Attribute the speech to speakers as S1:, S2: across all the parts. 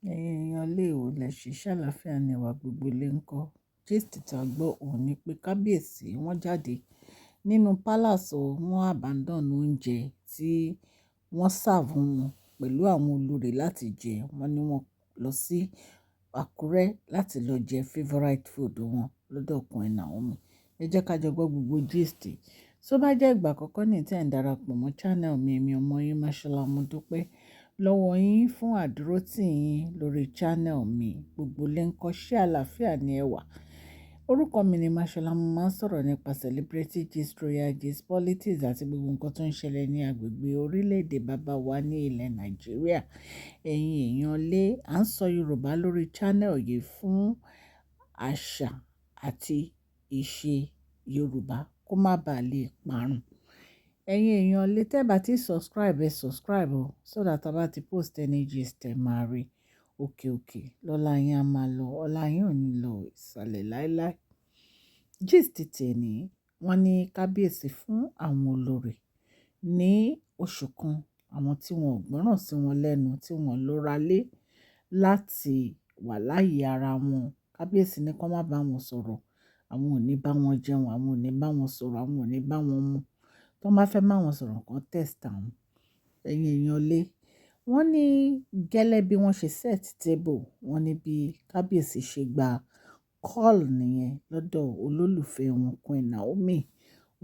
S1: Ẹ̀yin èèyàn lè ò lè ṣe ṣàlàáfíà ní ẹwà gbogbo ilé ńkọ́. Gist tí a gbọ́ òun ní pé kábíyèsí wọ́n jáde nínú palace o, wọ́n abandon oúnjẹ tí wọ́n serve wọn pẹ̀lú àwọn olórí láti jẹ. Wọ́n ní wọ́n lọ sí Àkúrẹ́ láti lọ jẹ favourite food wọn lọ́dọ̀ Queen Naomi. Ẹ jẹ́ ká jọ gbọ́ gbogbo gist. Tó bá jẹ́ ìgbà àkọ́kọ́ ní tí ẹ̀ ń darapọ̀ mọ́ channel mi, èmi ọmọ yín Mashola, mo dúpẹ́ lọ́wọ́ yín fún àdúrótì yín lórí channel mi. Gbogbo lè ń kọ́ ṣé àlàáfíà ni ẹ wà. Orúkọ mi ni Mashola. Mo máa ń sọ̀rọ̀ nípa celebrity gist, royal gist, politics àti gbogbo nǹkan tó ń ṣẹlẹ̀ ní agbègbè orílẹ̀-èdè bàbá wa ní ilẹ̀ Nàìjíríà. Ẹ̀yin èèyàn lé, à ń sọ Yorùbá lórí channel yìí fún àṣà àti ìṣe Yorùbá kó má baà lè parun. Ẹ̀yin èèyàn lé, tẹ́ bá ti subscribe, ẹ subscribe o, so that a bá ti post any gist, ẹ máa rí. Òkè òkè lọ́la yín á máa lọ, ọlá yín ò ní lọ ìsàlẹ̀ láíláí. Gist tèní, wọ́n ní kábíyèsí fún àwọn olórí ní oṣù kan, àwọn tí wọ́n ò gbọ́ràn sí wọn lẹ́nu, tí wọ́n lọ́ra lé láti wà láyé ara wọn. Kábíyèsí ní kí wọ́n má bá wọn sọ̀rọ̀, àwọn ò ní bá wọn jẹun, àwọn ò ní bá wọn sọ̀rọ̀, àwọn ò ní bá wọn mu. Tí wọ́n bá fẹ́ bá wọn sọ̀rọ̀, kan text àwọn. Ẹ̀yin èèyàn lé, wọ́n ní gẹ́lẹ́ bí wọ́n ṣe set table, wọ́n ní bí kábíyèsí ṣe gba call nìyẹn lọ́dọ̀ olólùfẹ́ wọn, Queen Naomi.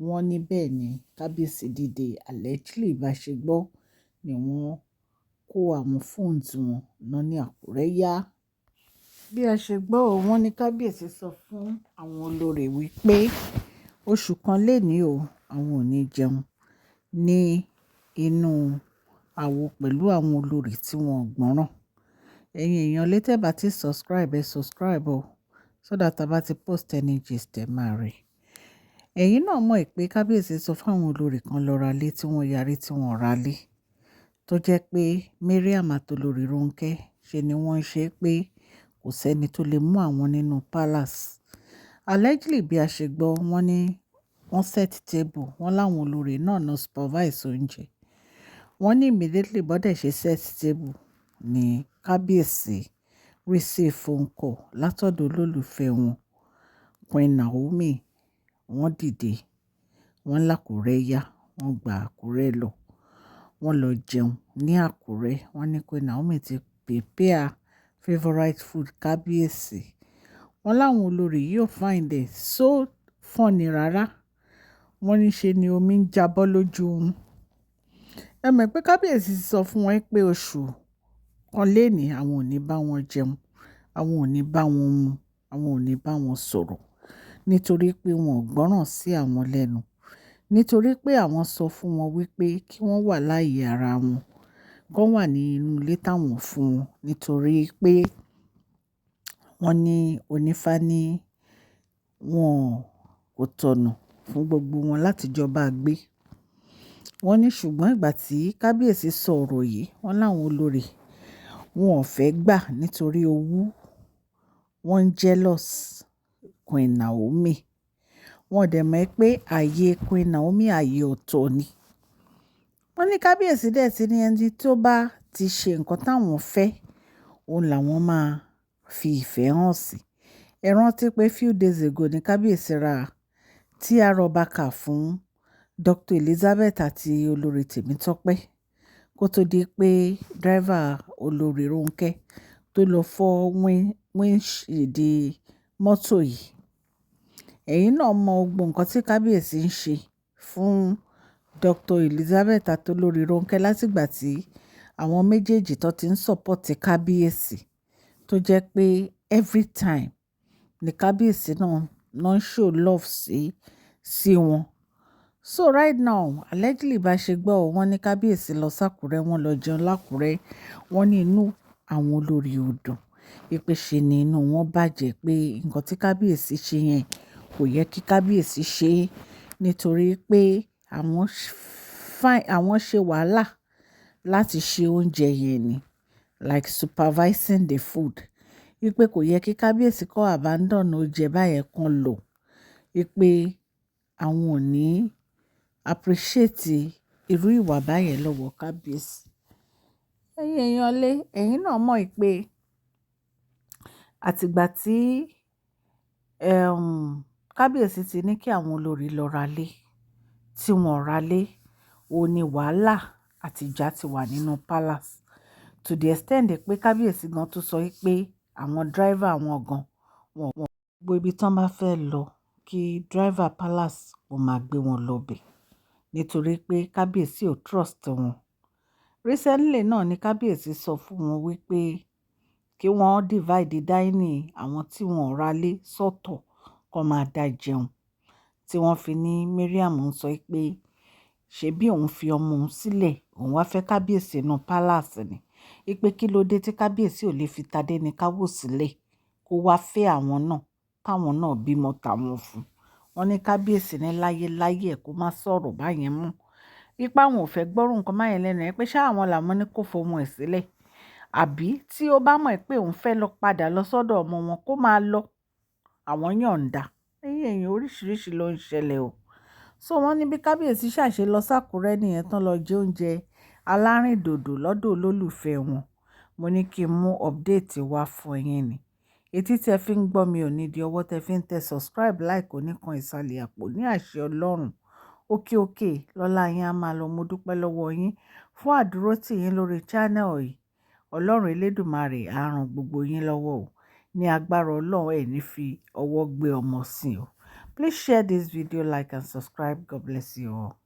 S1: Wọ́n ní bẹ́ẹ̀ ni kábíyèsí dìde, allegedly bá ṣe gbọ́ ni wọ́n kó àwọn phones wọn náà ní Àkúrẹ́ yá. Bí a ṣe gbọ́, wọ́n ní kábíyèsí sọ fún àwọn olórí wípé oṣù kan léni o, àwọn ò ní jẹun ní inú àwo pẹ̀lú àwọn olórí tí wọ́n ò gbọ́ràn. Ẹ̀yin èèyàn lé, tẹ́ bá ti subscribe, ẹ subscribe o, so that a bá ti post any gist, ẹ máa rí. Ẹ̀yin náà mọ̀ pé kábíyèsí sọ fún àwọn olórí kan lọ ra lé tí wọ́n yarí tí wọ́n ra lé. Tó jẹ́ pé Mariam àti olórí Ronke ṣe ni wọ́n ṣe pé kò sẹ́ni tó lè mú àwọn nínú palace. Allegedly bí a ṣe gbọ́, wọ́n ní wọ́n set table, wọ́n láwọn olórí náà náà supervise oúnjẹ. Wọ́n ní immediately bọ́dẹ̀ ṣe set table ní kábíyèsí receive phone call látọ̀dọ̀ olólùfẹ́ wọn, Queen Naomi. Wọ́n dìde, wọ́n l'Àkúrẹ́ yá, wọ́n gba Àkúrẹ́ lọ. Wọ́n lọ jẹun ní Àkúrẹ́. Wọ́n ní Queen Naomi ti prepare favourite food kábíyèsí. Wọ́n láwọn olórí yóò find it so funny rárá. Wọ́n ní ṣe ni omi ń jábọ́ lójú wọn. Ẹ mọ̀ pé kábíyèsí ti sọ fún wọn pé oṣù kan léni àwọn ò ní bá wọn jẹun, àwọn ò ní bá wọn mu, àwọn ò ní bá wọn sọ̀rọ̀ nítorí pé wọn ò gbọ́ràn sí àwọn lẹ́nu. Nítorí pé àwọn sọ fún wọn wípé kí wọ́n wà láyé ara wọn, kó wà ní inú ilé táwọn fún wọn nítorí pé wọ́n ní onífá ní wọn kò tọ̀nà fún gbogbo wọn láti jọba gbé. Wọ́n ní ṣùgbọ́n ìgbà tí kábíyèsí sọ ọ̀rọ̀ yìí, wọ́n láwọn olórí wọn ò fẹ́ gbà nítorí owú. Wọ́n jealous Queen Naomi. Wọ́n dẹ̀ mọ̀ pé ààyè Queen Naomi, ààyè ọ̀tọ̀ ni. Wọ́n ní kábíyèsí dẹ̀ ti ní ẹni tó bá ti ṣe nǹkan táwọn fẹ́, òun làwọn máa fi ìfẹ́ hàn sí. Ẹ rántí pé few days ago ní kábíyèsí ra TR Ọba car fún Dr. Elizabeth àti olórí Temitope kó tó di pé driver olórí Ronke tó lọ fọ́ windshield mọ́tò yìí. Ẹ̀yin náà mọ gbogbo nǹkan tí kábíyèsí ń ṣe fún Dr. Elizabeth àti olórí Ronke látìgbà tí àwọn méjèèjì tó ti ń support kábíyèsí, tó jẹ́ pé every time ní kábíyèsí náà náà ń show love sí wọn. So right now, allegedly bá ṣe gbọ́, wọ́n ní kábíyèsí lọ s'Àkúrẹ́, wọ́n lọ jẹun l'Àkúrẹ́. Wọ́n ní inú àwọn olórí ò dùn. Wípé ṣe ni inú wọn bàjẹ́ pé nǹkan tí kábíyèsí ṣe yẹn kò yẹ kí kábíyèsí ṣe nítorí pé àwọn fine, àwọn ṣe wàhálà láti ṣe oúnjẹ yẹn ni, like supervising the food. Wípé kò yẹ kí kábíyèsí kó abandon oúnjẹ báyẹn kan lọ. Wípé àwọn ò ní appreciate irú ìwà báyẹn lọ́wọ́ kábíyèsí. Ẹ̀yin èèyàn lé, ẹ̀yin náà mọ̀ pé Àtìgbà tí kábíyèsí ti ní kí àwọn olórí lọ ralé, tí wọ́n ralé, òun ní wàhálà àti ìjà ti wà nínú palace. To the extent pé kábíyèsí gan tún sọ pé àwọn driver wọn gan, wọn gbogbo ibi tí wọ́n bá fẹ́ lọ kí driver palace ó máa gbé wọn lọ bẹ̀. Nítorí pé kábíyèsí ò trust wọn. Recently náà ni kábíyèsí sọ fún wọn wípé kí wọ́n divide dining àwọn tí wọ́n ralé sọ́tọ̀ kó máa dá jẹun. Tí wọ́n fi ní Mariam ń sọ pé ṣebí òun fi ọmọ òun sílẹ̀, òun wá fẹ́ kábíyèsí inú palace ni. Wípé kí ló dé tí kábíyèsí ò lè fi Tadéníkàwọ́ sílẹ̀ kó wá fẹ́ àwọn náà, káwọn náà bímọ tàwọn fún. Wọ́n ní kábíyèsí ní láyé láyé ẹ̀ kó má sọ̀rọ̀ báyẹn mọ́. Wípé àwọn ò fẹ́ gbọ́rù nǹkan báyẹn lẹ́nu ẹ̀ pé ṣé àwọn làwọn ní kó fọmọ ẹ̀ sílẹ̀. Àbí tí ó bá mọ̀ pé òun fẹ́ lọ padà lọ sọ́dọ̀ ọmọ wọn kó máa lọ. Àwọn yọ̀ǹda. Ẹ̀yin èèyàn, oríṣiríṣi ló ń ṣẹlẹ̀ o. So wọ́n ní bí kábíyèsí ṣàṣe lọ sákúrẹ́ nìyẹn tán lọ jẹ oúnjẹ alárìndòdò lọ́dọ̀ olólùfẹ́ wọn. Mo ní kí n mú update wá fún yín ni. Etí tí ẹ fi ń gbọ́ mi ò ní di ọwọ́ tí ẹ fi ń tẹ subscribe, like oníkan ìsàlẹ̀ àpò ní àṣẹ Ọlọ́run. Òkè òkè lọ́la yín á máa lọ. Mo dúpẹ́ lọ́wọ́ yín fún àdúrótì yín lórí channel yìí. Ọlọ́run Elédùmarè á ran gbogbo yín lọ́wọ́ o. Ní agbára Ọlọ́run, ẹ ní fi ọwọ́ gbé ọmọ sí o. Please share this video, like and subscribe. God bless you all.